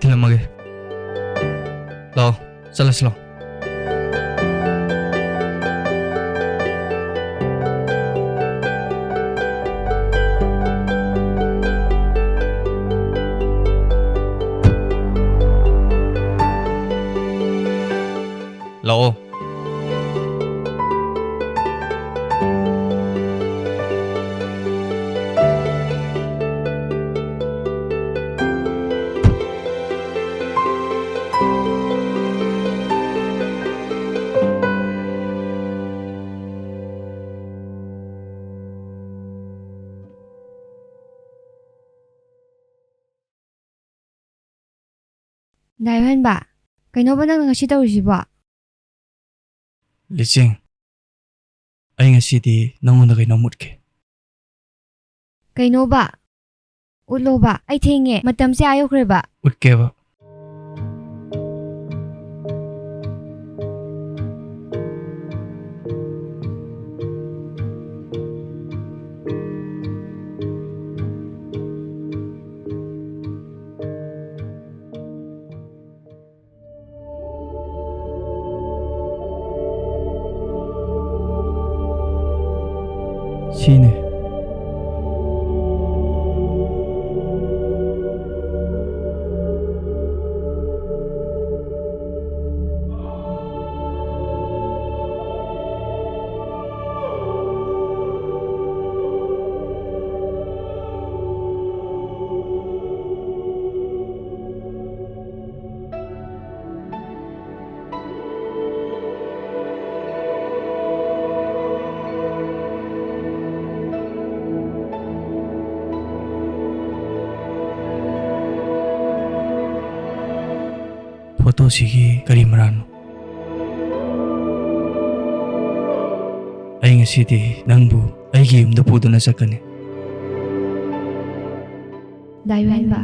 ꯊꯝꯂꯝꯃꯒꯦ꯫ ꯂꯥꯛꯑꯣ, ꯆꯠꯂꯁꯤ ꯂꯥꯛꯑꯣ꯫ ꯂꯥꯛꯑꯣ꯫ ꯗꯥ ꯏꯍꯣꯟꯕ, ꯀꯩꯅꯣꯕ ꯅꯪꯅ ꯉꯁꯤ ꯇꯧꯔꯤꯁꯤꯕꯣ? ꯂꯤꯆꯤꯡ, ꯑꯩ ꯉꯁꯤꯗꯤ ꯅꯪꯉꯣꯟꯗ ꯀꯩꯅꯣꯝ ꯎꯠꯀꯦ꯫ ꯀꯩꯅꯣꯕ? ꯎꯠꯂꯣꯕ, ꯑꯩ ꯊꯦꯡꯉꯦ, ꯃꯇꯝꯁꯦ ꯑꯥ ꯌꯧꯈ꯭ꯔꯦꯕ꯫ ꯎꯠꯀꯦꯕ꯫ ꯁꯤꯅꯦ꯫ ꯐꯣꯇꯣꯁꯤꯒꯤ ꯀꯔꯤ ꯃꯔꯥꯜꯅꯣ? ꯑꯩ ꯉꯁꯤꯗꯤ ꯅꯪꯕꯨ ꯑꯩꯒꯤ ꯌꯨꯝꯗ ꯄꯨꯗꯨꯅ ꯆꯠꯀꯅꯤ꯫ ꯗꯥ ꯏꯍꯣꯟꯕ,